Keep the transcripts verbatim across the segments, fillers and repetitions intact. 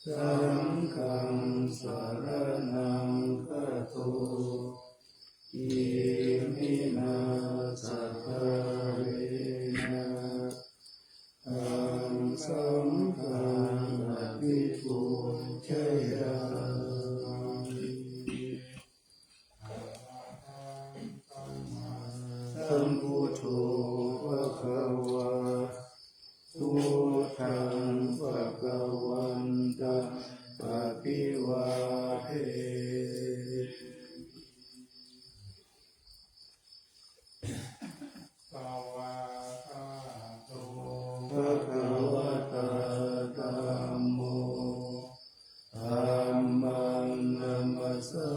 Saṅghaṃ saraṇaṃ gacchāmi. Iminā sakkārena taṃ saṅghaṃ abhipūjayāmi. Arahaṃ sammāsambuddho bhagavā. Buddhaṃ bhagavantaṃ abhivādemi. Svākkhāto bhagavatā dhammo. Dhammaṃ namassāmi.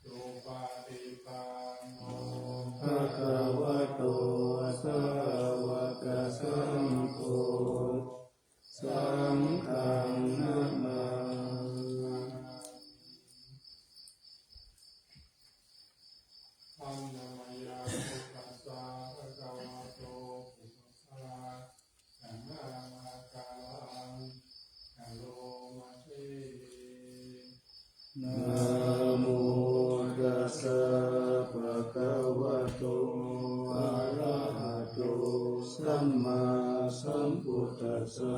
Supaṭipanno bhagavato sāvakasaṅgho. Saṅghaṃ namāmi. Handa mayaṃ buddhassa bhagavato pubbabhāganamakāraṃ karoma se. Namo tassa bhagavato arahato sammāsambuddhassa.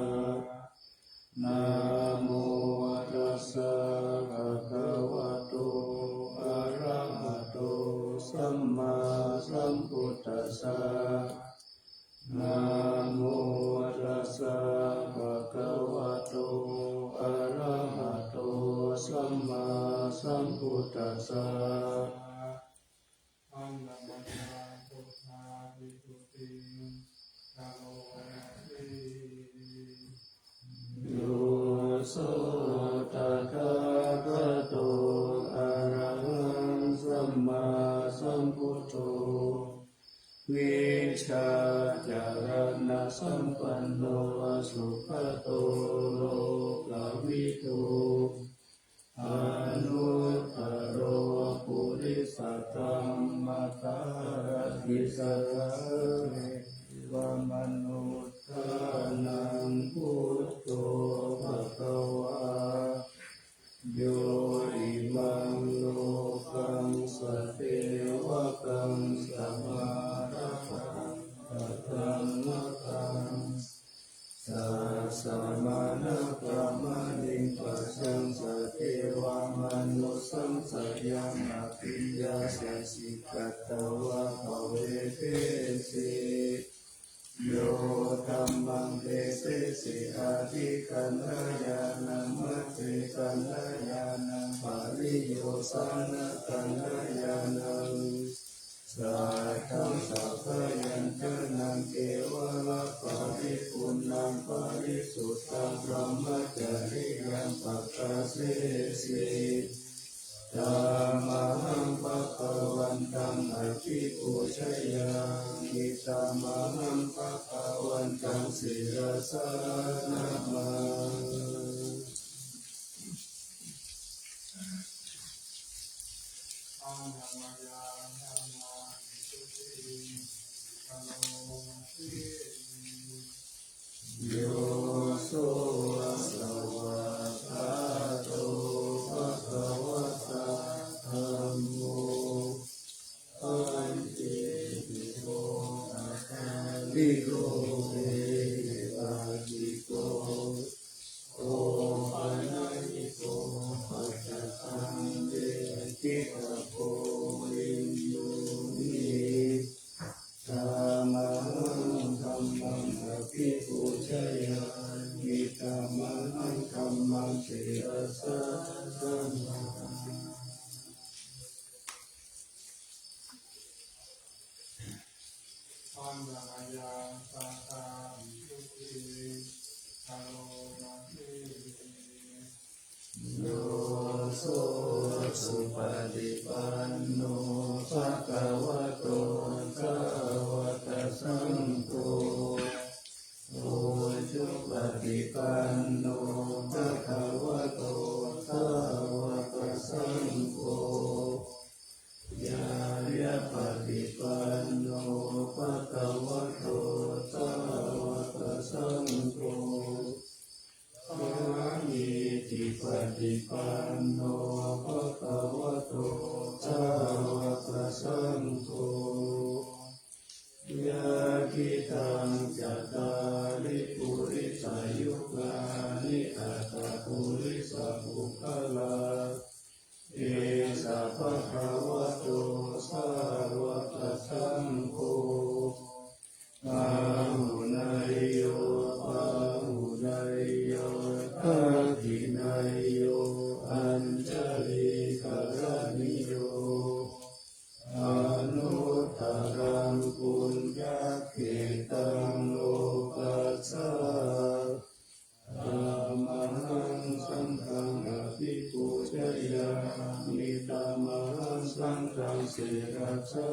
Namo tassa bhagavato arahato sammāsambuddhassa. Namo tassa bhagavato arahato sammāsambuddhassa. Handa mayaṃ buddhādigutthiṃ karoma se. Yo so tathāgato arahaṃ sammāsambuddho vijjācaraṇasampanno sugato lokavidū anuttaro purisadammasārathi satthā devamanussānaṃ buddho bhagavā. Yo imaṃ lokaṃ sadevakaṃ samārabhaṃ saddhammakaṃ sassamaṇakamāniṃ pajjaṃ sadevamanussappaṃ yaṃ abhiññāya siddhiṃ katvā pavedesi. Yo dhammaṃ desesi atthi kaṇhāyānaṃ majjhe kaṇhāyānaṃ pariyosāna kaṇhāyānaṃ saddhaṃ sabyañjanaṃ kevalaparipuṇṇaṃ parisuddhaṃ brahmacariyaṃ pakāsesi. Tamahaṃ bhagavantaṃ abhipūjayāmi. Tamahaṃ bhagavantaṃ sirasā namāmi. Yo so svākkhāto bhagavatā dhammo sandiṭṭhiko akāliko ehipassiko opanayiko paccattaṃ veditabbo viññūhī. Tamahaṃ dhammaṃ abhipūjayāmi. Tamahaṃ dhammaṃ sirasā namāmi. Handa mayaṃ saṅghaṃ sucī karoma se. Yo so supaṭipanno bhagavato sāvakasaṅgho, ujupaṭipanno bhagavato sāvakasaṅgho, ñāyapaṭipanno bhagavato sāvakasaṅgho, sāmīcipaṭipanno bhagavato sāvakasaṅgho, yadidaṃ cattāri purisayugāni aṭṭha purisapuggalā, esa bhagavato sāvakasaṅgho, āhuneyyo pāhuneyyo dakkhiṇeyyo añjalikaraṇīyo, anuttaraṃ puññakkhettaṃ lokassā. Tamahaṃ saṅghaṃ abhipūjayāmi, tamahaṃ saṅghaṃ sirasā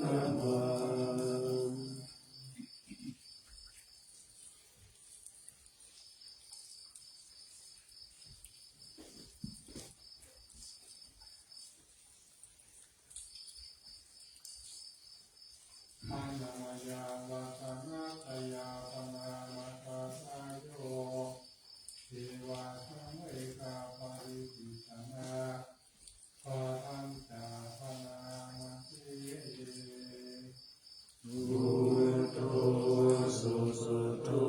namāmi. Anāyāsasanattayāsanamātappayo evāhaṃ ekaparittisana padañca bhaṇāma se. Buddho susuddho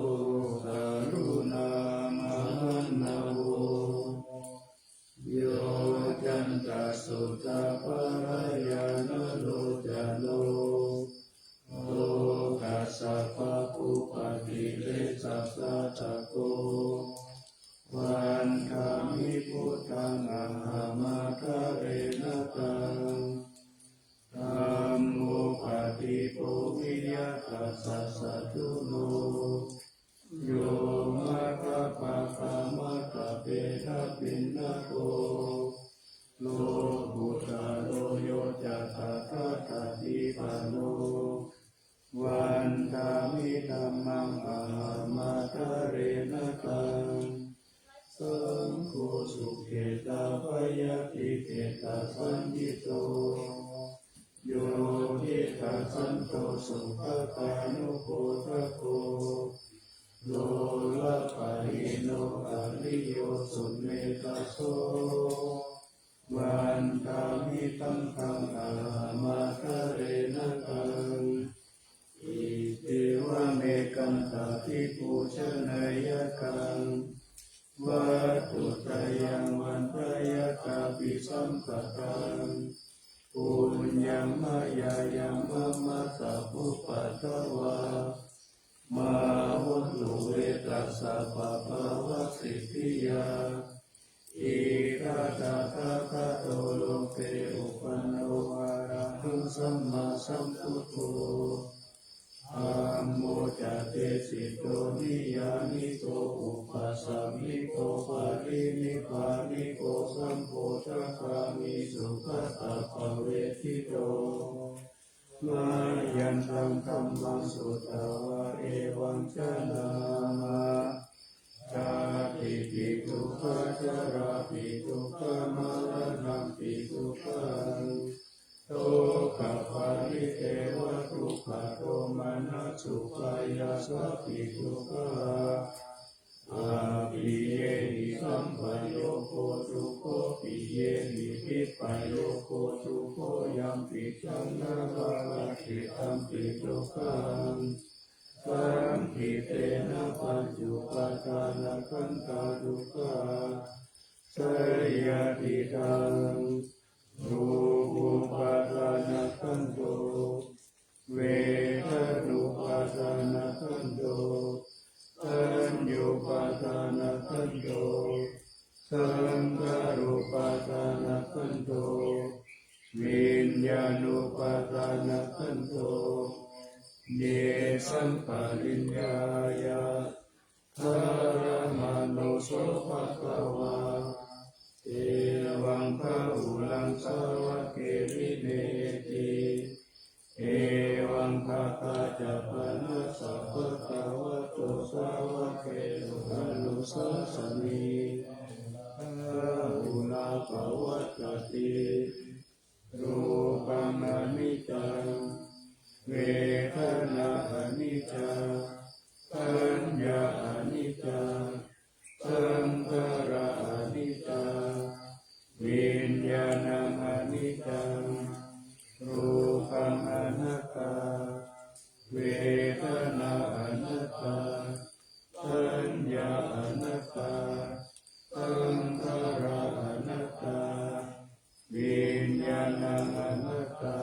karuṇāmahaṇṇavo, yoccantasuddhapallayanalocano, lokassa pāpūpakilesaghātako, vandāmi buddhaṃ ahamatharena taṃ. Dhammo padīpo viya tassa satthuno, yo maggapākamatavedhapiṇṇako, lokuttaro yo ca tathāgatipāṇo, vandāmi dhammaṃ ahamatharena taṃ. Saṅgho sukhetabayātikhetasaññito, yo khetasanto sukhākanupodako, lolappahīno ariyo sumettā so, vandāmi taṃ ahamatharena taṃ. Itiwa me kantābhipūjaneyakaṃ, vatthuttayaṃ vantayatābhisampadaṃ, puññaṃ mayā yaṃ mamattha bhūpaddavā, mā hontu ve tassa pāpāvasiddhiyā. Idha tathāgato loke uppanno arahaṃ sammāsambuddho, dhammo ca desito niyyāniko uppasamiko parinibbāniko sambodhagāmī sugatappavedito. Mayantaṃ dhammaṃ sutvā evaṃ janāma, jātipi dukkhā jarāpi dukkhā maraṇampi dukkhaṃ, sokaparidevadukkhadomanassupāyāsāpi dukkhā, appiyehi sampayogo dukkho, piyehi vippayogo dukkho, yampicchaṃ na lābhate tampi dukkhaṃ, saṅkhittena pañcupādānakkhandhā dukkhā. Seyyathidaṃ, rūpupādānakkhandho, vedanupādānakkhandho, saññupādānakkhandho, saṅkhārupādānakkhandho, viññāṇupādānakkhandho, yesaṃ pariññāya dharamāno so bhagavā, evaṃ bahulaṃ sāvake vineyeti. Evaṃ bhagā ca panassa bhagavato sāvakesu anussāsanī, bahulā pavattati. Rūpaṃ aniccaṃ, Vedanā aniccā, saññā aniccā, saṅkhārā aniccā, viññāṇaṃ aniccaṃ, rūpaṃ anattā, vedanā anattā, saññā anattā, saṅkhārā anattā, viññāṇaṃ anattā.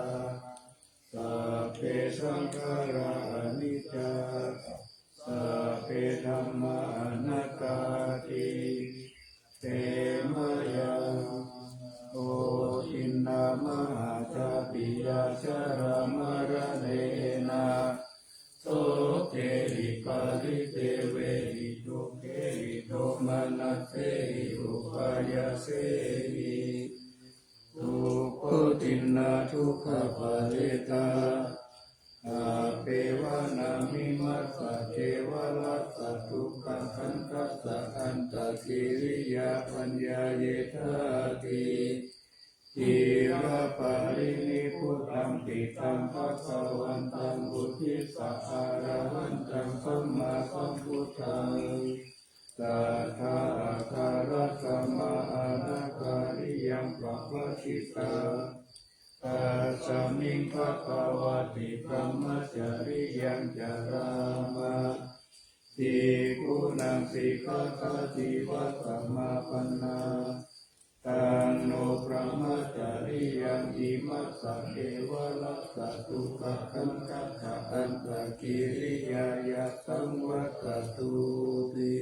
Sabbe saṅkhārā aniccā, sabbe dhammā anattāti. Te mayā ohinnā mahācāpiyā jarāmaraṇena soke viparidevehi dukkhehi domanassehi upāyāsehi dukkhajjhānā dukkhappattā. Appeva nāmimassa kevalassa dukkhakkhandhassa antakiriyā paññāyetthāti. Khīlaparinibbutampi taṃ bhagavantaṃ uddissa arahantaṃ sammāsambuddhaṃ tathāgatārakkhamaṃ anakāriyaṃ pavattitaṃ. Tasmiṃ bhagavati brahmacariyaṃ carāma bhikkhūnaṃ sikkhāpadī vecamāpannā. Taṃ no brahmacariyaṃ imassa kevalassa dukkhakkhandhassa antakiriyāya saṃvattatu ti.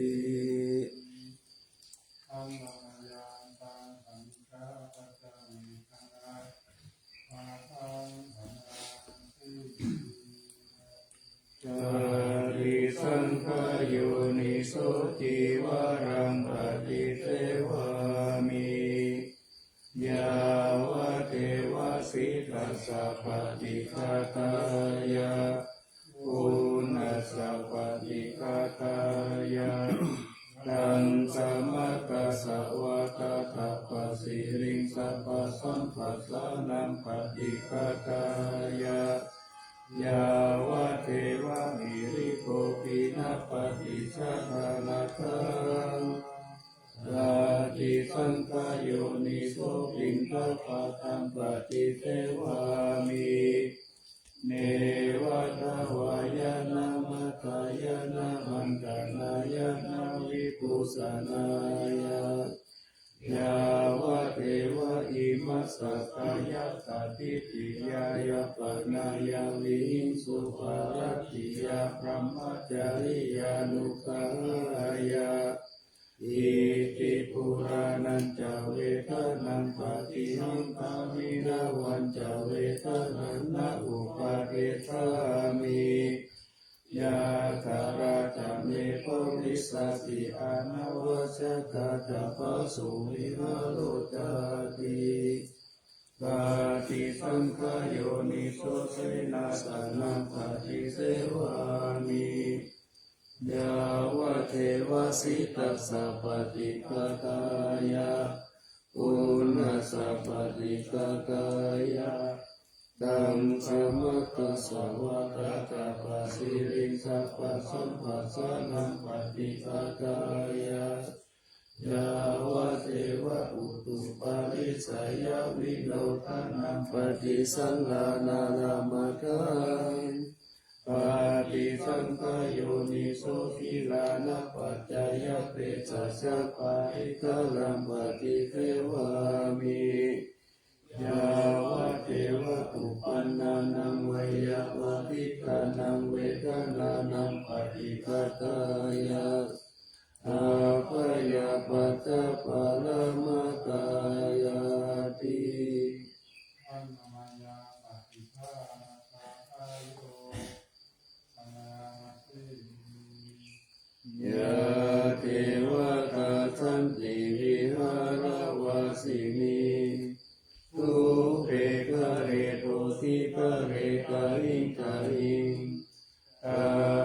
Paṭisaṅkhā yoniso cīvaraṃ paṭisevāmi yāvadeva sītassa paṭighātāya uṇhassa paṭighātāya taṃ samaggassa vātaṭṭhapasiriṃsapasamphassānaṃ paṭighātāya yāvadeva hirikopinapaṭicchādanatthaṃ. Paṭisaṅkhā yoniso piṇḍapātaṃ paṭisevāmi neva davāya na madāya na maṇḍanāya na vibhūsanāya yāvadeva imassa kāyassa ṭhitiyā yāpanāya vihiṃsūparatiyā brahmacariyānuggahāya. Iti purāṇañca vedanaṃ paṭihaṅkhāmi navañca vedanaṃ na uppādessāmi. Yathārājaṃ me bhavissati anavajjatā ca phāsuvihāro cāti. Paṭisaṅkhā yoniso senāsanaṃ paṭisevāmi yāvadeva sītassa paṭighātāya uṇhassa paṭighātāya taṃ samaggassa vātaṭṭhapasiriṃsapasamphassānaṃ paṭighātāya yāvadeva utuparissayavinodanaṃ paṭisallānārāmatthaṃ. Paṭisaṅkhā yoniso gilānapaccayabhesajjaparikkhāraṃ paṭisevāmi yāvadeva uppannānaṃ veyyāvādītānaṃ vedanānaṃ paṭighātāya abyāpajjhaparamatāyāti. Yā devatā santi vihāravāsinī thūpe ghare bodhighare tahiṃ tahiṃ, tā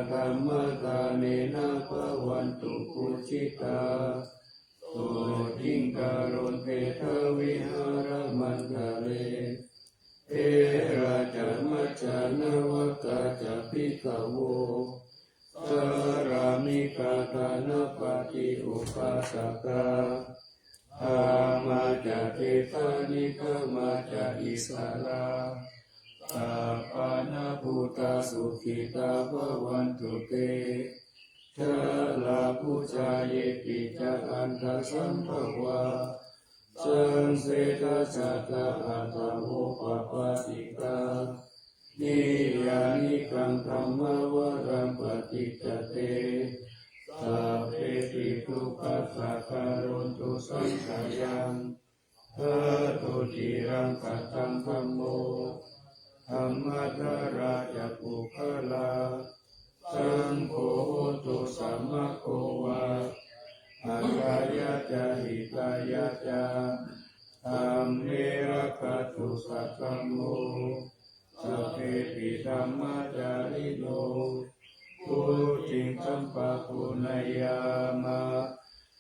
dhammadānena bhavantu pūjitā, sotthiṃ karontedha vihāramaṇḍale. Therā ca majjhā navā Sāvakā sārāmikā dānapatī upāsakā, gāmā ca desā nigamā ca issarā, sappāṇabhūtā sukhitā bhavantu te. Jalābujā yepi ca aṇḍasambhavā, saṃsedajātā athavopapātikā, niyyānikaṃ dhammavaraṃ paṭicca te, sabbepi dukkhassa karontu saṅkhayaṃ. Ṭhātu ciraṃ sataṃ dhammo, dhammaddharā ca puggalā, saṅgho hotu samaggo va, atthāya ca hitāya ca. Dhamme rakkhatu saddhammo, sabbepi dhammacārino, vuḍḍhiṃ sampāpuṇeyyāma,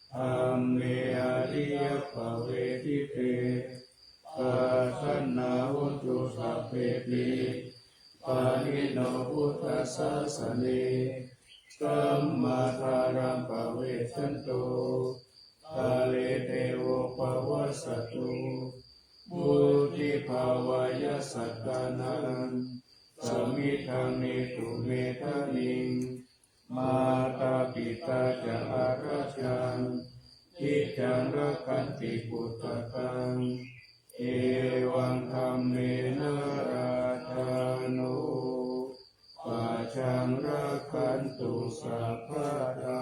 dhamme ariyappavedite. Pasannā hontu sabbepi, pāṇino buddhasāsane, sammā dhāraṃ pavecchanto, kāle devo pavassatu. Vuḍḍhibhāvāya sattānaṃ, samiddhaṃ netu medaniṃ, mātā pitā ca atrajaṃ, niccaṃ rakkhanti puttakaṃ, evaṃ dhammena ratano, pajaṃ rakkhantu sabbadā.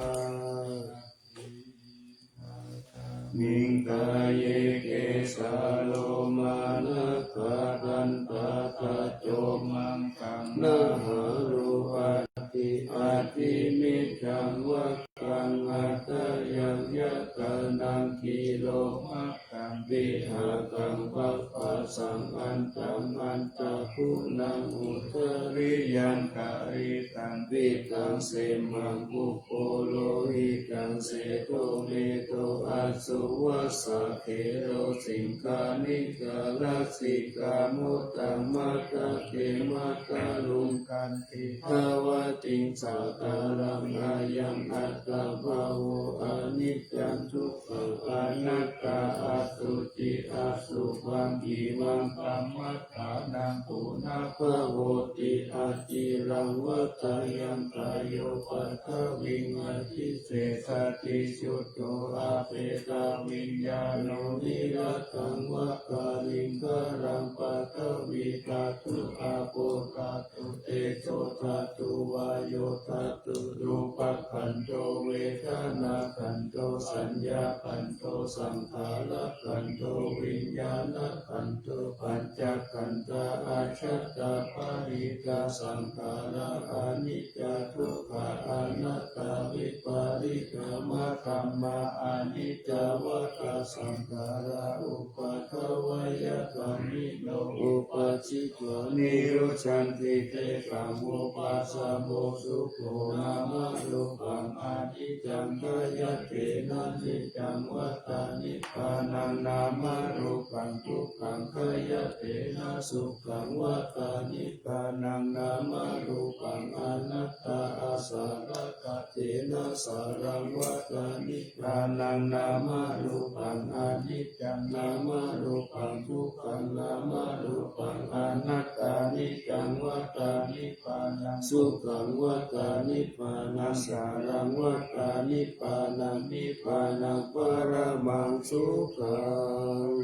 Miṃ kāye kesā lomā nakhā dantā taco maṃ kaṃ nahārū aṭṭhī aṭṭhimiñjaṃ vakkaṃ aṭṭhayaṃ yakkhānaṃ kilomakaṃ vihākaṃ papphāsaṃ antaṃ antaguṇaṃ udariyaṃ khalitaṃ pittaṃ semhaṃ puppo lohitaṃ sedo medo assu vassa khelo siṅghāṇikā lasikā mudhā matthake matthaluṅ khantīdha vatiṃ sākāraṃ ayaṃ attabhāvo aniccaṃ dukkhaṃ anattā asuci asubhaṃ imaṃ kammadānaṃ punabbhavoti aciraṃ vatayaṃ kāyo paṭhaviṃ adhisessati chuddho apetaviññāṇo niratthaṃ vakaliṅgaraṃ paṭhavīdhātu āpothātu tejodhātu vāyodhātu rūpakkhandho vedanākkhandho saññākkhandho saṅ khārakkhandho viññāṇakkhandho pañcakkhandhā ajjhattā bahiddhā saṅkhārā aniccā dukkhā anattā vipariṇāmadhammā aniccā vata saṅkhārā uppādavayadhammino uppajjitvā nirujjhanti tesaṃ vūpasamo sukho nāmarūpaṃ aniccaṃ khayattena niccaṃ vata nibbānaṃ nāmarūpaṃ dukkhaṃ khayattena sukhaṃ vata nibbānaṃ nāmarūpaṃ anattā āsarakkhattena sāraṃ vata nibbānaṃ nāmarūpaṃ aniccaṃ nāmarūpaṃ dukkhaṃ nāmarūpaṃ anattā niccaṃ vata nibbānaṃ sukhaṃ vata nibbānaṃ sāraṃ vata nibbānaṃ nibbānaṃ paramaṃ sukhaṃ.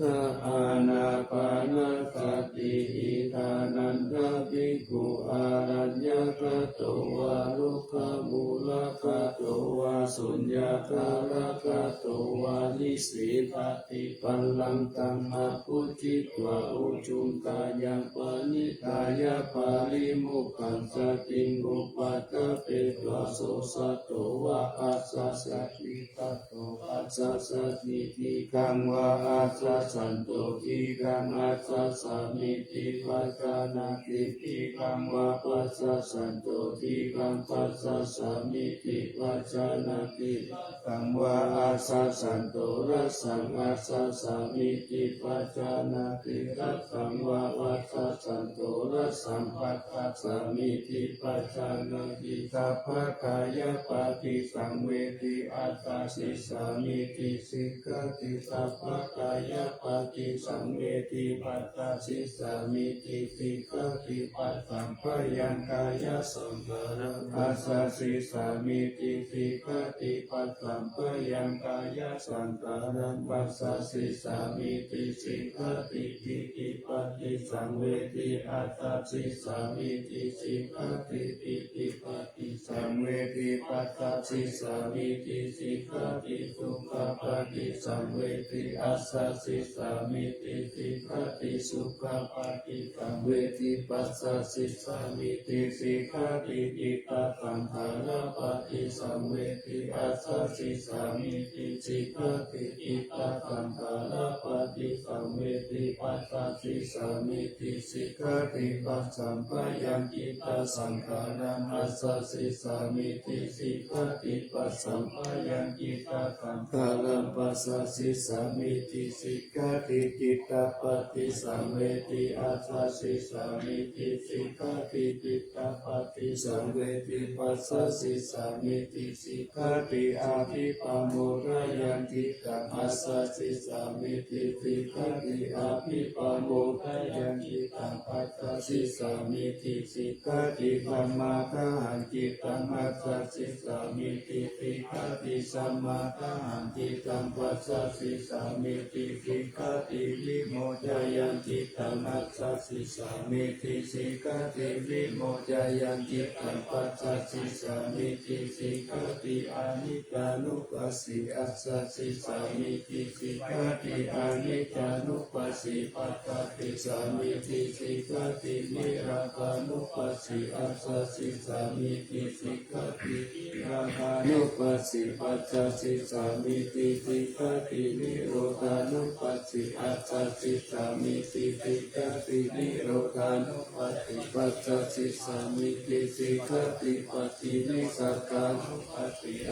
Ānāpānasati. Idha nañca bhikkhu araññagato vā rukkhamūlagato vā suññāgāragato vā nisīdati pallaṅkaṃ abhujitvā ujuṃ kāyaṃ paṇidhāya pālimukhaṃ satiṃ upaṭṭhapetvā so sato vā assasati sato passasati dīghaṃ vā assassanto dīghaṃ assassamiti pajānāti dīghaṃ vā passassanto dīghaṃ passassamiti pajānāti rassaṃ vā assassanto rassaṃ assassamiti pajānāti rassaṃ vā passassanto samphassāmīti pajānāti. Sabbakāyapaṭisaṃvedī attasīsāmīti sikkhati. Sabbakāyapaṭisaṃvedī bhaṇāsīsāmīti sikkhati. Passamphayaṃ kāyasaṅkhāraṃ bhaṇāsīsāmīti sikkhati. Passamphayaṃ kāyasaṅkhāraṃ bhaṇāsīsāmīti sikkhati. Pītipaṭisaṃvedī attasīsāmīti sikkhati. Pītipaṭisaṃvedī bhaṇāsīsāmīti sikkhati. Sukhapaṭisaṃvedī attasīsāmīti sikkhati. Sukhapaṭisaṃvedī bhaṇāsīsāmīti sikkhati. Cittasaṅkhārapaṭisaṃvedī attasīsāmīti sikkhati. Cittasaṅkhārapaṭisaṃvedī bhaṇāsīsāmīti sikkhati. Passamphayaṃ cittasaṅkhāraṃ bhaṇāsīsāmīti sikkhati. Passamphayaṃ cittasaṅkhāraṃ bhaṇāsīsāmīti sikkhati. Cittapaṭisaṃvedī attasīsāmīti sikkhati. Cittapaṭisaṃvedī bhaṇāsīsāmīti sikkhati. Abhipamodāya cittaṃ attasīsāmīti sikkhati. Abhipamodāya cittaṃ bhaṇāsīsāmīti sikkhati. Samādāhaṃ cittaṃ attasīsāmīti sikkhati. Samādāhaṃ cittaṃ bhaṇāsīsāmīti sikkhati. Vimoceyya cittaṃ attasīsāmīti sikkhati. Vimoceyya cittaṃ bhaṇāsīsāmīti sikkhati. Aniccānupassī attasīsāmīti sikkhati. Aniccānupassī bhaṇāsīsāmīti sikkhati. Nirāgānupassī attasīsāmīti sikkhati. Nirāgānupassī bhaṇāsīsāmīti sikkhati. Nirodhānupassī attasīsāmīti sikkhati. Nirodhānupassī bhaṇāsīsāmīti sikkhati. Paṭinissagga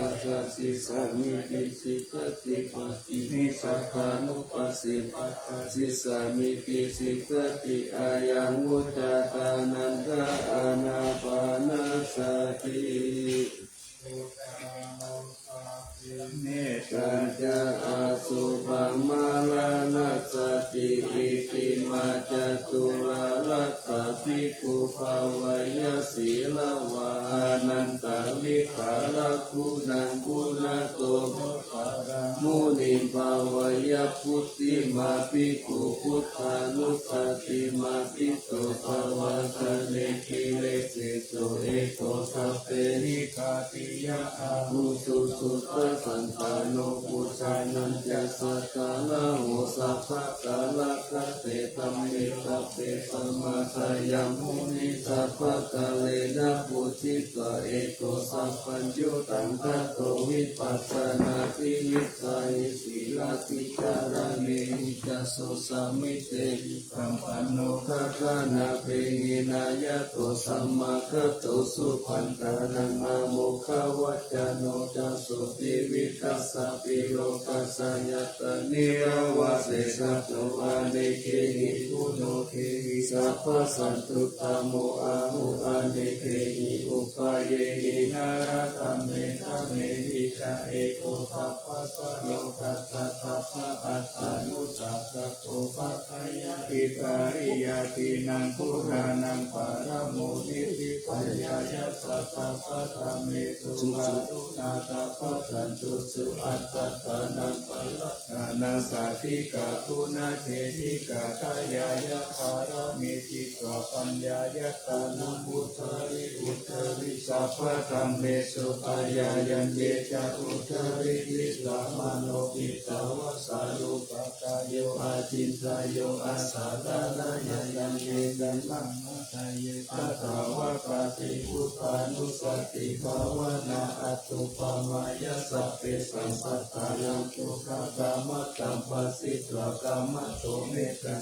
attasīsāmīti sikkhati. Paṭinissagānupassī bhaṇāsīsāmīti sikkhati. Ayaṃ vuccate ānanda ānapānasati. Mettañca asubhaṃ maraṇasati. Itimā catulā lakkhaṃ bhikkhū bhāweyya sīlavā anantavidhālaguṇaṃ. Guṇato pahārāmo nibbāveyya puthimā bhikkhū buddhānussatī mātitto pavāsane. Kilesetu eko sabbehi ṭhātiyā ahuṃ susuddhasaṅghāno. Pujānañca sakkāraho sabbakārakkhate dhamme sabbe samādaya muni sabbakārena pūjitva eko sabbaññutaṃ tato vipassanāti. Vijjāhi sīlavicāraṇehi ca susamitehi sampanno dassanavehi nāyato sammāgato supaṇṇaraṃ āmokavacano ca sotthividassāpi lokassa yassa nirāvasesāto anekehi guṇokehi sabbasantuttamo ahu anekehi upāyehi naradhamme dhamehi ca eko sabba lokassa sabba attanussaggako paccayahitāyāti. Naṃ purāṇaṃ paramo nibbipanyāyassa sabba dhammesu pāturaha sabba santusu attattānaṃ pala ṇasaṭṭhikā guṇaketikā dāyāya pāramī titvā paññāya tānuṃ uddhari uddhari sabba dhammesu aññāyañce ca uddhari tiṭṭhamāno cittavasā rūpakāyo acintayyo asaddharāya yaṃ kheṭṭaṃ tathāya buddhānussatibhāvanā atthupamayya sabbesaṃ sattānaṃ dukkhakkhamattam passītva khamato me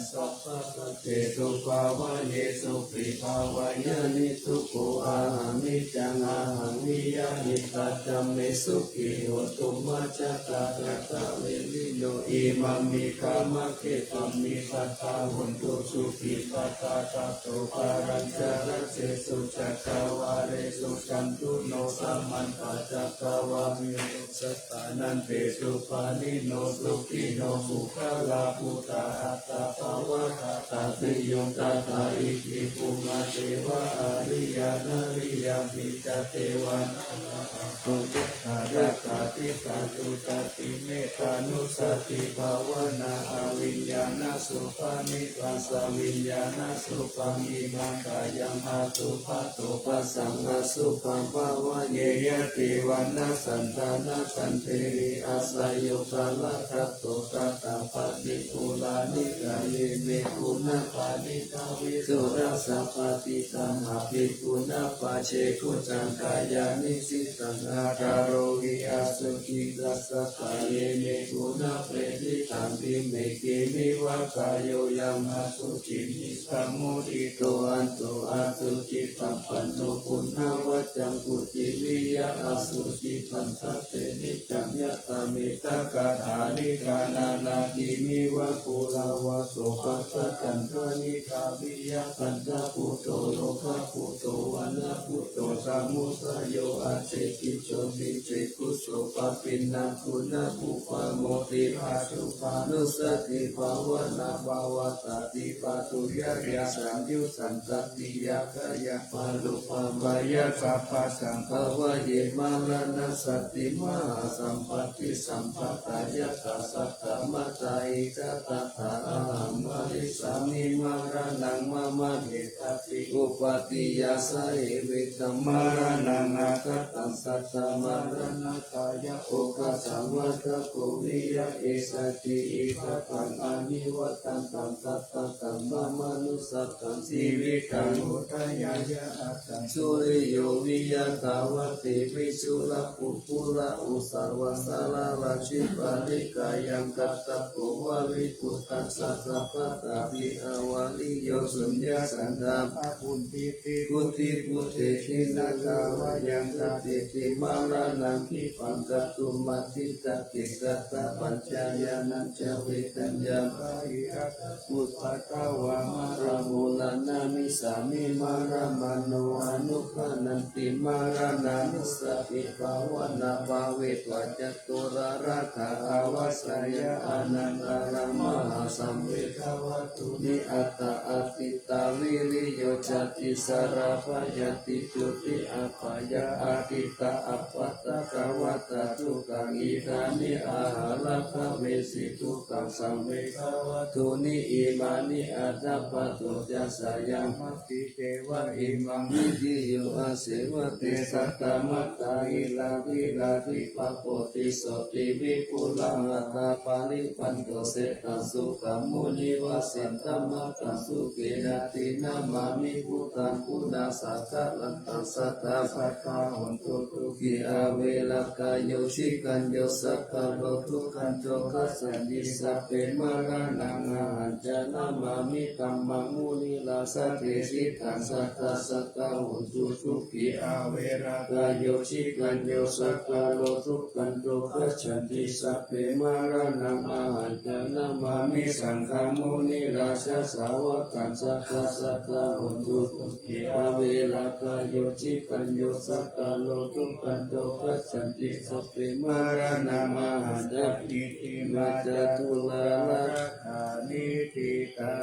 Sabbapattesu bhāvaye supī bhāveyya niddukkho. Ahaṃ niccaṃ ahaṃ viriya hitāya me sukhī hotu majjhattā. Katā viriyo imamhi kāmakkhetremhi ṭhātā hontu sukhī ṭhātā. Tato pālañca dasesu cakkavāḷesu cātulokā samantā cakkavāḷesu ānandesu pāṇino sukhino puggalā buddhā aṭṭha pavattā. Tatiyuṃ tathā iti bhummā devā ariyā nariyā pi ca devā nārā apo ca yakkhā tiṭṭhā ca ṭhāti. Mettānussati bhāvanā abhiññānasubhāni saviññānasubhāni imaṃ kāyaṃ asubhato pasaṃ asubhaṃ bhāvaye. Yadi vaṇṇasaṃ danassaṃ siri asayo balagabbo tathāpattikullāni kāyeme guṇapāṇi visuddhā sabbadhi sammāpi guṇapajjhe bhujangāyāni sitaṃ ākārohi asucitassa kāyeme guṇapeṭṭhitaṃ. Imehi me kāyo yaṃ asuciṃ nissamuddito anto asucisampanno puṇṇavaccaṃ kuṭi viya asucipañcete niccaṃ. Yatha mettakāṭhāni ṭhānānaṃ kimeva phuṭṭhavo so paṭikaṅkhā niṭṭhā viya pañcabhūto lokabhūto vaṇṇabhūto samudayo aṭṭheci jotiji phuṭo pāpiṇṇaṃ guṇapuppamo ti asubhānussati bhāvanā pavattati. Pātuyā yasaṃ yussaṃ tatiyā kāyaṃ paruppamāya sabbasaṃ bhāvaye. Maraṇassati mahāsampatti sampadā yattha saddamattā hitasattā ahaṃ marissāmi maraṇaṃ mama hetati. Upapātiyā sahevitaṃ maraṇaṃ agataṃ sattha maraṇatthāya okāsaṃ vata ko viya esati idapaṃ anivajjitaṃ sattā saddamanussataṃ jīvitaṃ udayāya attaṃ suriyo viya dvādasi visu lalāhubhū rājubala sahalā rājī parikkhāya katvāna paṭhaviṃ buddhaṃ satapadāti. Avariyo suññā sadā abuddhiti buddhibhūte khīṇatā vā yaṃ kāyati maraṇaṃ khippaṃkātumatthitā te katvāna pañcayānañca vedaññā bahirajjhattupaddavā maraṇo naṇaṃ nissāmi maraṇā mano anuppannaṃ ti maraṇanussati bhāvanā bhāvetvā ca turārakkha avasāya anantarā mahāsaṃvedavātūni aṭṭha atītā viriyo jāti jarā byādhi juti apāyā atītā appaṭikavatā dukkhā idāni ahaṃ rakkhaveshi dukkhasaṃvedavātūni imāni aṭṭha paṭicca saṃyamā ti ceva imaṃ vidiyu aseva te saddamattā hirāvira dīpapo ti jotī vipulā aṭṭhā parivaṇṇo seṭṭho sukhaṃ munivasaṃ tamataṃ sukhena te namāmi buddhaṃ guṇasāgarantaṃ sadā sadā hontu sukhī averā kāyo jhagañño sakkāro duggāro gacchanti sabbe maraṇaṃ ahañca namāmi dhammaṃ munirājadesitaṃ sadā sadā hontu sukhī averā kāyo jhagañño sakkāro duggāro gacchanti sabbe maraṇaṃ ahañca namāmi saṅghaṃ munirājasāvakaṃ sadā sadā hontu sukhī averā kāyo jhagañño sakkāro duggāro gacchanti sabbe maraṇaṃ ahañca. Itimā ca turārakkhanītikā.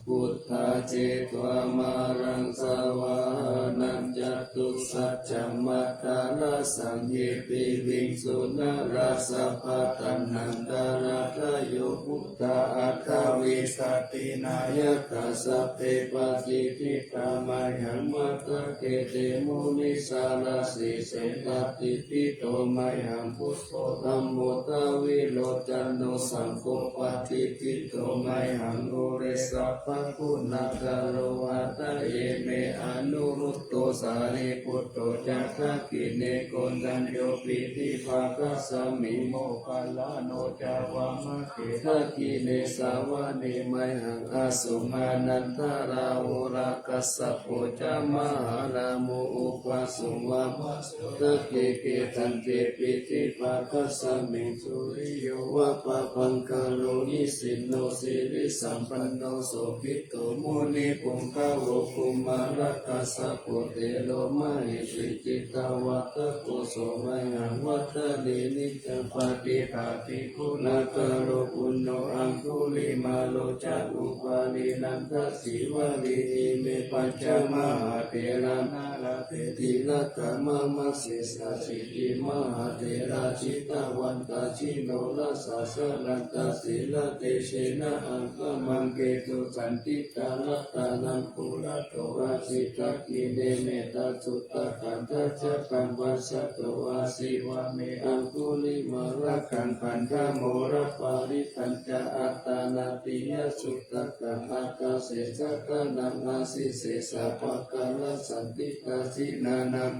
Buddhā jetvā māraṃ savāhanaṃ catusaccāmatarasaṃ ye piviṃsu narāsabhā. Taṇhaṅkarādayo buddhā aṭṭhavīsati nāyakā sabbe patiṭṭhitā mayhaṃ matthake te munissarā. Sīse patiṭṭhito mayhaṃ buddho dhammo dvilocano saṅgho patiṭṭhito mayhaṃ ure sabbaguṇākaro. Hadaye me Anurud dho Sārīputto ca dakkhiṇe, Koṇḍañño piṭṭhibhāgasmiṃ Moggallāno ca vāmake. Dakkhiṇe savane mayhaṃ āsuṃ Ānandarāhulā, Kassapo ca Mahānāmo ubhāsuṃ vāmasotake. Kheṭṭe piṭṭhibhāgasmiṃ suriyo va pabhaṅkaro, nisinno sirisampanno Sobhi to munipuṅgavo. Kumārakassapo thero mahesī cittavādako, so mayhaṃ vadane niccaṃ patiṭṭhāsi guṇākaro. Puṇṇo Aṅgulimālo ca Upālī Nandasīvalī, ime pañca mahātherā nalāṭe tilakā mama. Sesāsīti mahātherā jitavantā jinorasā, jalantā sīlatejena aṅgamaṅgesu saṇṭhitā. Ratanaṃ purato āsi dakkhiṇe mettasuttakaṃ, dhajaggaṃ pacchato āsi vāme Aṅgulimālakaṃ. Khandhamoraparittañca Āṭānāṭiyasuttakaṃ, ākāse chadanaṃ āsi sesā pākārasaṇṭhitā. Jinānaṃ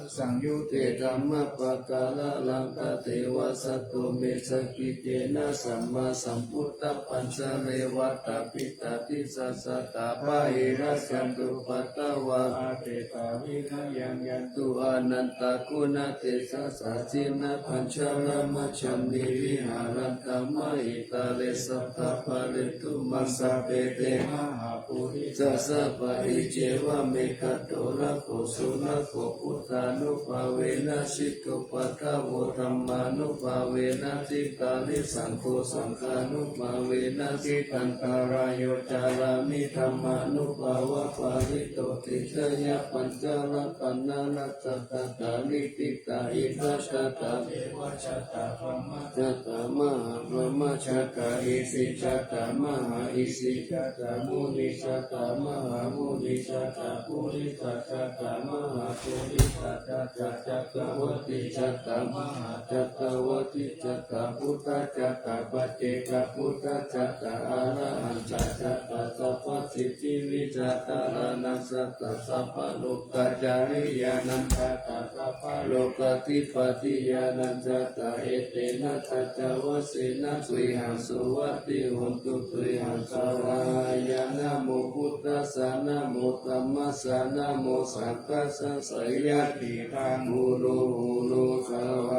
saṃyutte dhammapākāralaṅkate, vasato me sakiccena sammāsambuddhapañjare. Vātapittādisañjātā bāhirajjhattupaddavā, apesavinā yaṃ yantu anantaguṇatejasā. Jinapañjaramajjhamhi viharantaṃ mahītale, sadā pālentu maṃ sabbe te mahāpurisāsabhā. Icceva me gandhabbo sunakkho, buddhānubhāvena jitupaddavo, dhammānubhāvena jitārisaṅgho, saṅghānubhāvena jitantarāyo, carāmi dhammānubhāvapālito. Tiṇṇañca pañca ratanāni ratanattayā ṭhitā, indajātā devajātā brahmajātā mahābrahmajātā, isijātā mahāisijātā, munijātā mahāmunijātā, purisajātā mahāpurisajātā, cakkavattijātā mahācakkavattijātā, buddhajātā paccekabuddhajātā, arahantajātā sabbasiddhivijjā, dhāraṇañjātā sabbalokācariyānañjātā, sabbalokādhipatiyānañjātā, etena saccavajjena tuyhaṃ suvatthi hotu, tuyhaṃ svākkhātā. Namo buddhassa, namo dhammassa, namo saṅghassa, jayasiddhaṃ hotu, hotu, hotu, hotu, hotu, hotu.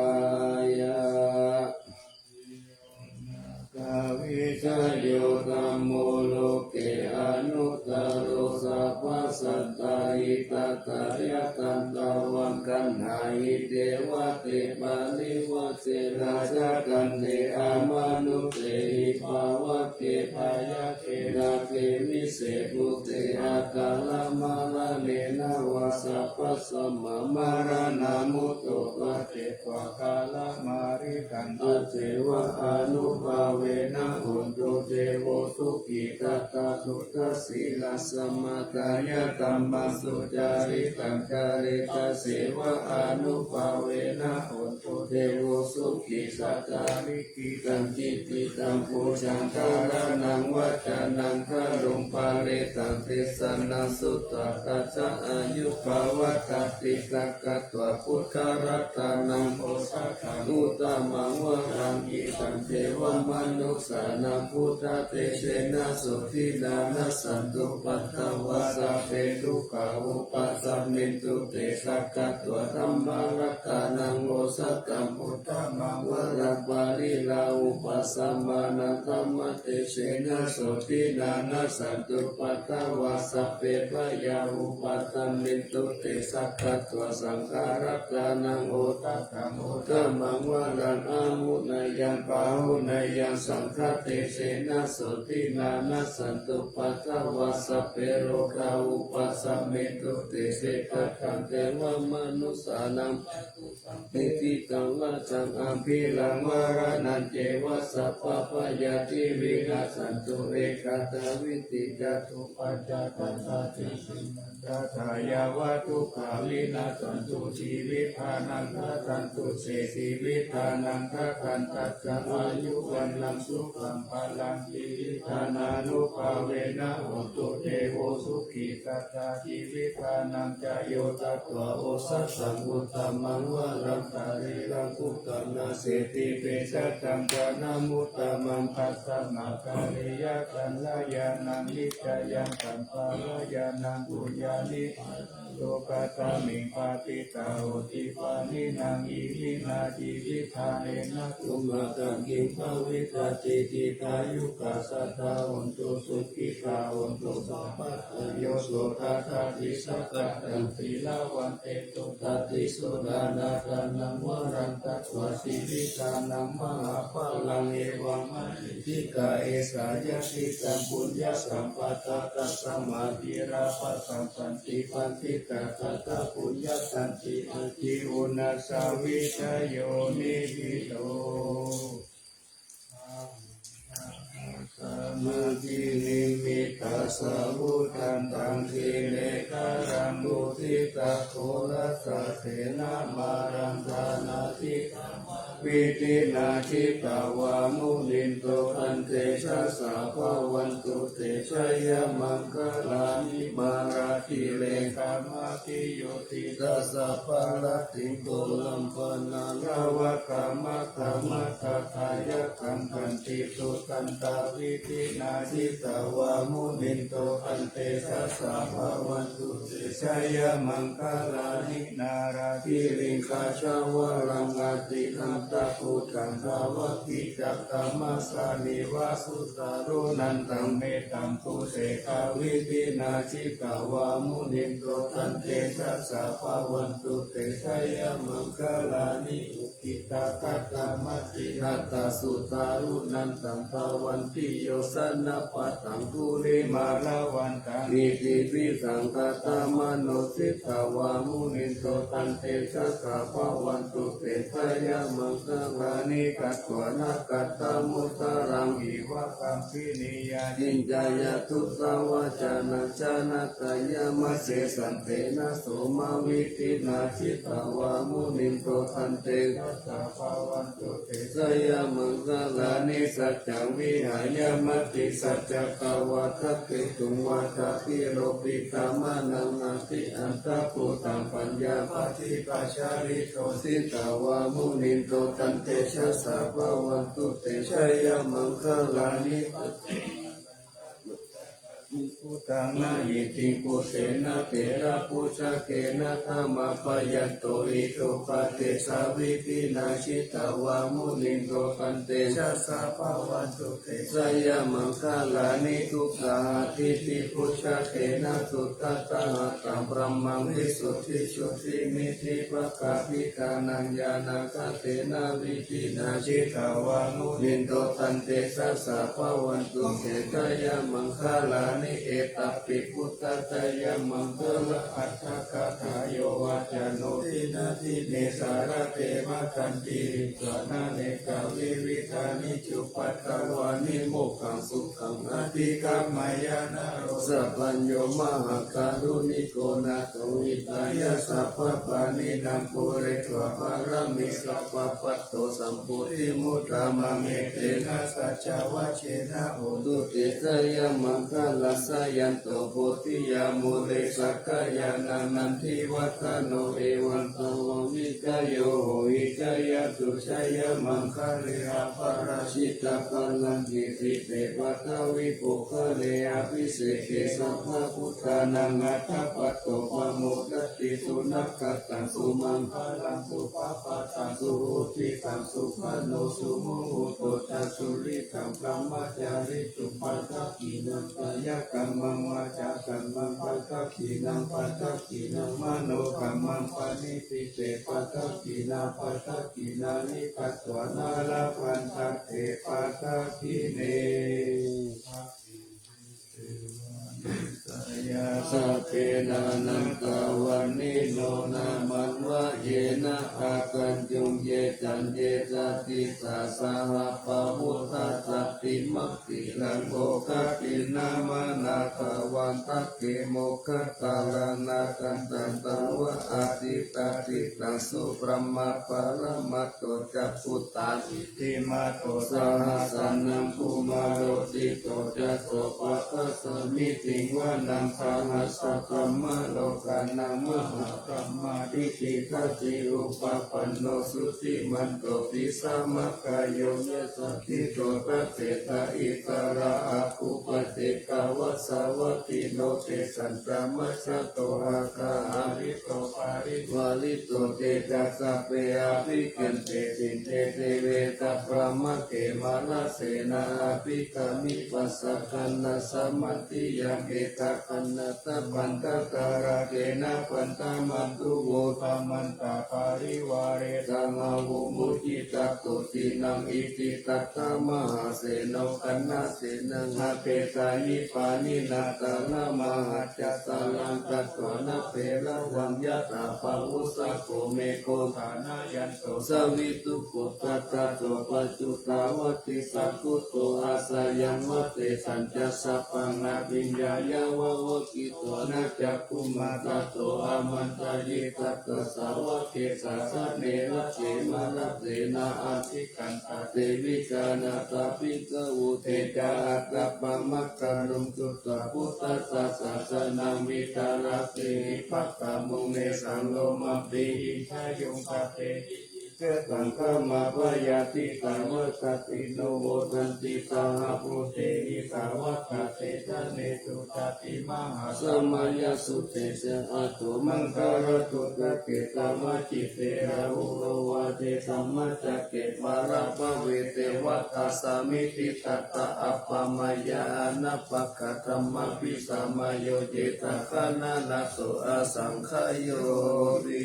Vijayo dhammo loke anuttaro, sabbasattāhitatthāya, taṃ tvaṃ gaṇhāhi devate, parivajjena cakkhate, amanussehi pāvake, bhayake nāge vise bhūte, akalamaraṇena vā, sabbasmā maraṇā mutto, pase tvā kālamāritaṃ, tasseva ānubhāvena hotu devo sukhī. Tathātuṭṭhasīlaṃ samādāya, dhammaṃ sucaritaṃ care, tasseva ānubhāvena hotu devo sukhī. Saccaṃ li khittaṃ cintitaṃ pūjaṃ dhāraṇaṃ vācanaṃ garuṃ, parittaṃ desanaṃ sutvā tassa āyubhavaṃ. Tatthi sakkatvā buddharatanaṃ osathaṃ uttamaṃ varaṃ, hitaṃ devamanussānaṃ buddhatejena sotthinā, nassantupaddavā sabbe dukkhā vūpasamentu te. Sakkatvā dhammaratanaṃ osathaṃ uttamaṃ varaṃ, pariḷāhūpasamanaṃ dhammatejena sotthinā, nassantupaddavā sabbe bhayā vūpasamentu te. Sakkatvā saṅgharatanaṃ osathaṃ uttamaṃ varaṃ, āhuneyyaṃ pāhuneyyaṃ saṅghatejena sotthinā, nassantupaddavā sabbe rogā vūpasamentu te. Petānaṃ devamanussānaṃ catū sampādetthitaṃ varaṃ, abhiyā varaṇañceva sabbabhayādi vinassantu. Ekattāvīti catuppañcasattā sītinaṃ gathā, yā dukkā vinassantu, jīvitdhanaṃ dadantu te, jīvitdhanaṃ dadantassa āyu vaṇṇaṃ sukhaṃ balaṃ, jīvitdhānānubhāvena hotu devo sukhī sadā. Jīvitdhānañca yo datvā osathaṃ uttamaṃ varaṃ, sārīraṃ uttamaseṭṭhi bhejathaṃ bhaṇamuttamaṃ, tasmā kālena kalyāṇaṃ niccayam sampādeyya, yaṃ puññāni lokasmiṃ patiṭṭhā honti pāṇinanā, iminā jīvitdhānena tumhākaṃ kiṃ bhavissatīti. Dīghāyukā sadā hontu, sukhitā hontu sabbadā. Yo so dassati saṅghātaṃ sīlavantesu, tatthi so ṭhānaṃ dānaṃ varaṃ datvā, jīvitdhānaṃ mahapphalaṃ, evamāni ṭṭhikā esā yadidaṃ puññasampadaṃ. Tasmā sīlabhātaṃ santipaññitā, tathā puññasampatti uṇhissavijayo niṭṭhito. Sabbamaṅgalamuttamaṃ, dānādidhammavidhinā jitā, vidhinā jitavā munindo, taṃ tejasā bhavatu te jayamaṅgalāni. Mārātirekamabhiyujjhitasabbarattiṃ, ghorampanāḷavakamakkhamathaddhayakkhaṃ, khantīsudantavidhinā jitavā munindo, taṃ tejasā bhavatu te jayamaṅgalāni. Nāḷāgiriṃ gajavaraṃ atimattabhūtaṃ, dāvaggicakkamasanīva sudāruṇantaṃ, mettambusekavidhinā jitavā munindo, taṃ tejasā bhavatu te jayamaṅgalāni. Ukkhittakhaggamatihatthasudāruṇantaṃ, dhāvantiyojanapathaṅgulimālavantaṃ, iddhībhisaṅkhatamano jitavā munindo, taṃ tejasā bhavatu te jayamaṅgalāni. Katvāna kaṭṭhamudaraṃ iva gabbhinīyā, ciñcāya duṭṭhavacanaṃ janakāyamajjhe, santena somavidhinā jitavā munindo, taṃ tejasā bhavatu te jayamaṅgalāni. Saccaṃ vihāya matisaccakavādaketuṃ, vādābhiropitamanaṃ atiandhabhūtaṃ, paññāpadīpajalito jitavā munindo, taṃ tejasā bhavatu te jayamaṅgalāni. Bhūtānaṃ itiṃ puttena therabhujagena damāpayanto, iddhūpadesavidhinā jitavā munindo, taṃ tejasā bhavatu te jayamaṅgalāni. Duggāhadiṭṭhibhujagena sudaṭṭhahatthaṃ, brahmaṃ visuddhijutimiddhibakābhidhānaṃ, ñāṇāgadena vidhinā jitavā munindo, taṃ tejasā bhavatu te jayamaṅgalāni. Etāpi buddhajayamaṅgalaaṭṭhagāthā, yo vācano dinadine sarate matandī, hitvānanekavividhāni cupaddavāni, mokkhaṃ sukhaṃ adhigameyya naro sapañño. Mahākāruṇiko nātho hitāya sabbapāṇinaṃ, pūretvā pāramī sabbā patto sambodhimuttamaṃ, etena saccavajjena hotu te jayamaṅgalaṃ. Jayanto bodhiyā mūle sakyānaṃ nandivaḍḍhano, evaṃ tvaṃ vijayo hohi jayassu jayamaṅgale, aparājitapallaṅke sīse paṭhavipokkhare, abhiseke sabbabuddhānaṃ aggappatto pamodati. Sunakkhattaṃ sumaṅgalaṃ supabhātaṃ suhuṭṭhitaṃ, sukhaṇo sumuhutto ca suyiṭṭhaṃ brahmacārisu, padakkhiṇaṃ kāyakammaṃ vācākammaṃ padakkhiṇaṃ, padakkhiṇaṃ manokammaṃ paṇidhī te padakkhiṇā, padakkhiṇāni katvāna labhantatthe padakkhiṇe. Jayā Sabbe nānattavaṇṇino nāmanvayena āgañchuṃ, ye caññe sadisā saha pavutthajātimakkhīlaṃ oghatiṇṇamanāsavaṃ, dakkhemoghataraṃ nāgaṃ candaṃva asitātitaṃ, subrahmā paramatto ca puttā iddhimato saha, sanaṅkumāro tisso ca sopāga samiddhiṃ vanaṃ saha, sabrahmalokānaṃ mahābrahmābhitiṭṭhati upapanno, jutimanto bhismākāyo yasassi so, dasettha issarā āgū paccekavasavattino, tesañca majjhato āga hārito parivārito, te ca sabbe abhikkante sinde deve sabrahmake, mārasenā abhikkāmi passa kaṇhassa mandiyaṃ, etthāna bhaddantā rāgena baddhamatthu vo, samantā parivāretha mā vo muñcittha koci naṃ. Iti tattha mahāseno kaṇhasenaṃ apesayi pāṇinā, talamāhacca saraṃ katvāna bheravaṃ yathā pāvussako megho, thanayanto savijjuko satta so paccudāvatti saṅkuddho asayaṃvase, tañca sabbaṃ abhiññāya vavakkhitvāna cakkhumā, tato āmantayi satthā sāvake sāsane rate, mārasenā abhikkantā te vijānātha bhikkhavo. Te ca ātappamakaruṃ sutvā buddhassa sāsanaṃ, vītarāgehi pakkāmuṃ nesaṃ lomampi iñjayuṃ. Sabbehi nāgā saṅkamā bhayātītā yasassino, modanti saha bhūtehi sāvakā te janesutāti. Mahāsamayasutte ca āguṃ maṅgalasuttaṃ, ketamajjhipe rāhulā vācedhammacakke bhaṇāma ve, devatā samitiṃ tattha āgatamha anappakantaṃ, abhisamayo cittaṃ kamanaṃ so asaṅkhāyoti.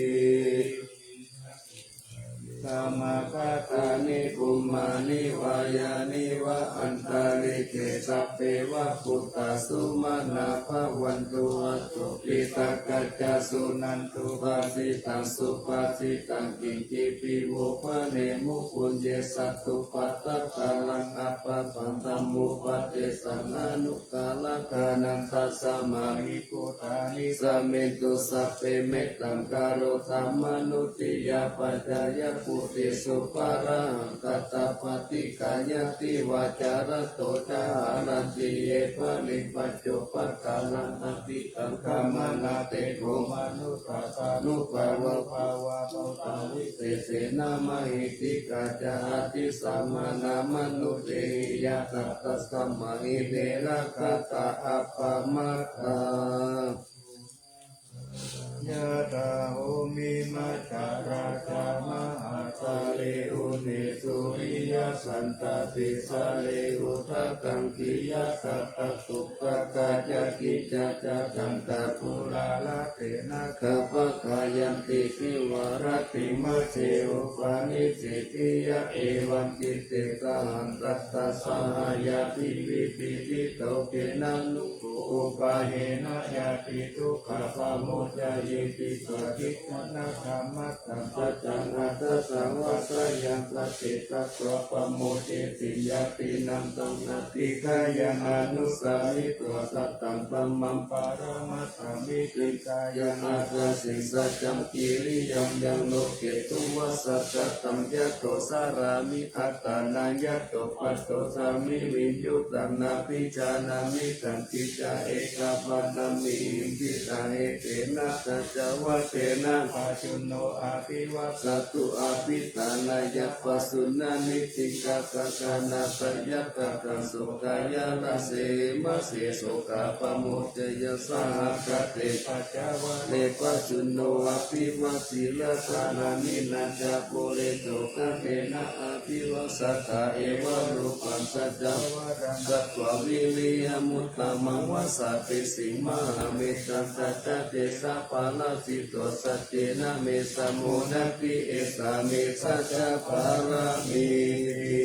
Samāgatāni bhummāni vā yāni va antalikkhe, sabbe va bhūtā sumanā bhavantu athopi sakkacca, suṇantu bhāsitaṃ subhāsitaṃ, kiñcipi vo bhaṇemu puññe, sadūpādakaraṃ apāpaṃ, dhammupadesaṃ anu kkarakantaṃ, tasmā hi bhūtā nisāmentu sabbe, mettaṃ karotha mānusiyā pajāya, puttesu pāṇahaṃ katvā paṭiggaṇhati vā, carato ca haranti ye baliṃ, paccopakāraṃ abhikkantā, mānā te kho manussā sā nubhāvā, bhāvā bhūtā visesena mahiddhikā, ca atthi samaṇamanussehi ñātā, tasmā hi ne rakkhatha appamattā. Yathā bhummimajjharā ca mahāsāgare, udesu vīyasantā tisare, udakaṅkhīya satta sukkā, kāyakicchā ca dandhakūlā, rāgena gabbhakāyanti divā rattimajjhe, upanissīdiyā evaṃ citte, sahantattā saha ñātibhi, pīḷito khenamu kho upāyena, ñātidukkhā pamuccayeti. Paṭiggaṇhakā mataṃ saccaṃ aṭṭhasaṃvasayaṃ, paṭicchātvā pamucceti ñātīnaṃ, taṃ adhiṭṭheyya, anussāsitvā sataṃ dhammaṃ, paramatthaṃ vidisāya, aṭṭhaseṃ saccaṃ kiriyaṃ, yaṃ loke dunnuvāsakataṃ, yato carāmi attānaṃ, yato pattossāmi viññūhī taṃ abhijānāmi, tañca ekamanāmi hiṃsitā, etena saccavajjena pajjunno abhivajjati. Abhiṭhānāya pajjunno niggaṇhātakkhātaṃ, seyyathādaṃ so kāyamajjhe, sokā pamuccayya saha cete, pajjunno abhivajjati. Rājādhāraṃ niggaṇhātakkhātaṃ, puriso kaṇhena abhivajjati, evaṃ rūpaṃ saccavajjena katvā vīriyamuttamaṃ, vajjaggicaṃ mahāmettāṃ, saccaṃ tejapālito, saccena me samodati, esā me saccapāramīti.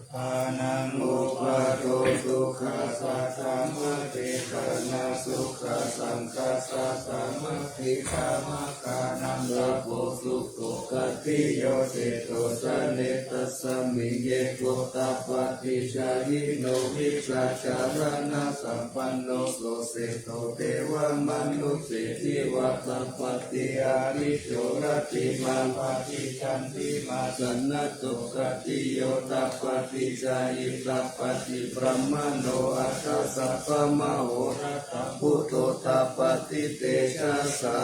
Pāṇaṃ uppādo, dukkhassa samudayo, ghātā sukha saṅghassa samudayo, dhammakkhandhamāgamantayo, sukho khatiyo, cetojannetasmiṃ, ego tappāti ca hīno, vijjācaraṇasampanno, so seṭṭho devamanusseshiva tappāti, ariyo rattimāpati candimā sannaddho, khatiyo tappāti jhāyī tappāti brāhmaṇo, atha sabbamahorattaṃ buddho tappāti tejasā.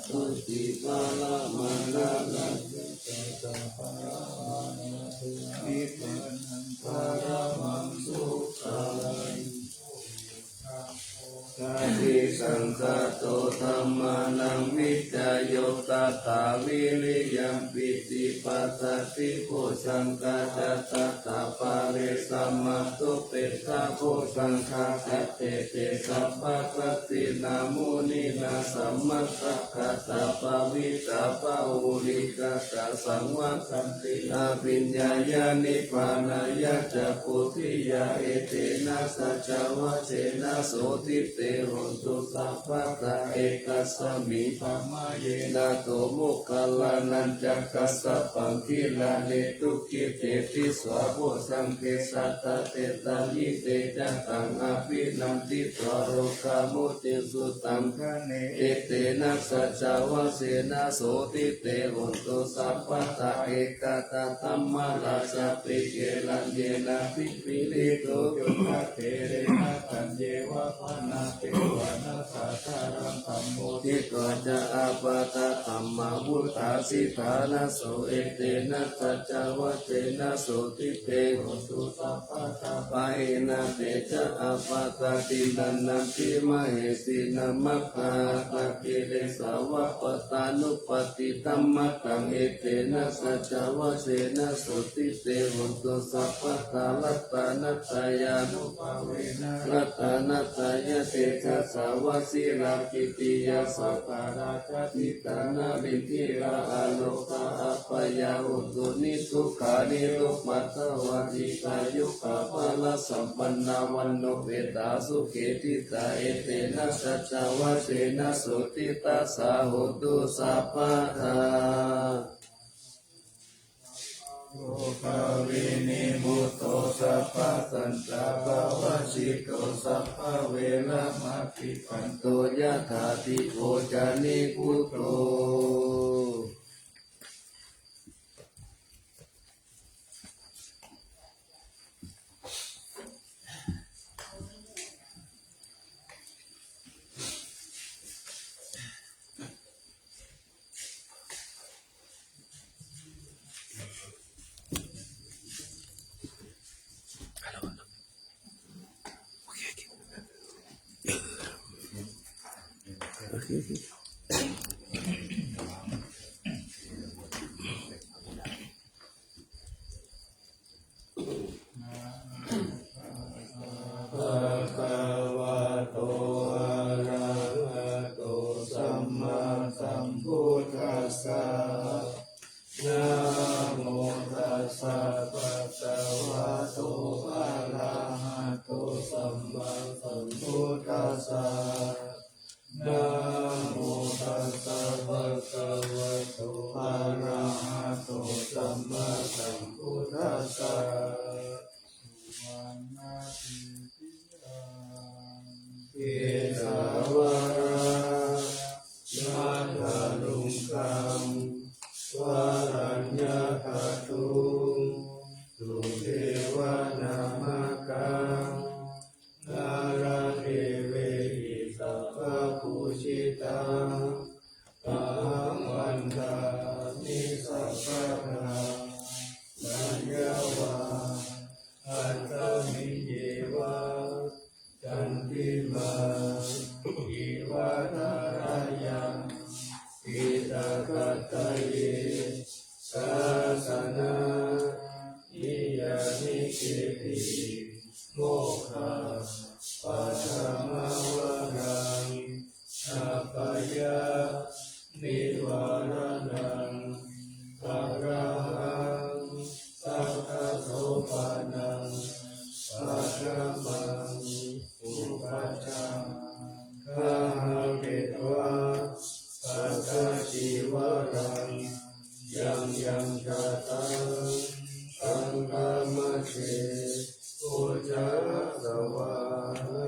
Tuti paramāṇaṃ, paramaṃ sukhaṃ. Satisaṅkhāto dhammānaṃ vicayo tathā, viriyampīti passaddhi bojjhaṅgā ca tathāpare, samādhupekkhabojjhaṅgā sattete sabbadassinā, muninā sammadakkhātā bhāvitā bahulīkatā, saṃvattanti abhiññāya nibbānāya ca bodhiyā. Etena saccavajjena sotthi te hotu sabbadā. Ekasmiṃ samaye nātho moggallānañca kassapaṃ gilāne dukkhite disvā bojjhaṅge satta desayi. Te ca taṃ abhinanditvā rogā mucciṃsu taṅkhaṇe. Etena saccavajjena sotthi te hotu sabbadā. Ekadā dhammarājāpi gelaññenābhipīḷito, cundattherena taññeva bhaṇāpetvāna sādaraṃ, sammoditvā ca ābādhā tamhā vuṭṭhāsi ṭhānaso. Etena saccavajjena sotthi te hotu sabbadā. Pahīnā te ca ābādhā tiṇṇannampi mahesinaṃ, maggāhatakilesāva pattānuppattidhammataṃ. Etena saccavajjena sotthi te hotu sabbadā. Ratanattayānubhāvena ratanattayatejasā, vajirakkhittiyā sabbā rājādhitā narindiyā, arogā abhayā hontu niddukkā nirupaddavā, dīghāyukā balasampannā vaṇṇaṃ etā sukhī ṭhitā. Etena saccavajjena sotthi tassa hotu sabbadā. Rogāvinimutto sabbasantā pavajjito, sabbaveramatikkanto yathā dīpo ca nibbuto. Bhagavato arahato sammāsambuddhassa. Namo tassa bhagavato arahato sammāsambuddhassa. Namo tassa bhagavato arahato sammāsambuddhassa. Suvaṇṇaketuṃ Kesavādaṃ nāgāluṅgaṃ varaññāgatuṃ pāṇaṃ paṭhamaṃ upajjhāyāma. Gāhāpetvā sattacīvaraṃ yaṃ yaṃ jātaṃ saṅghamajjhe pūjāya svāhā.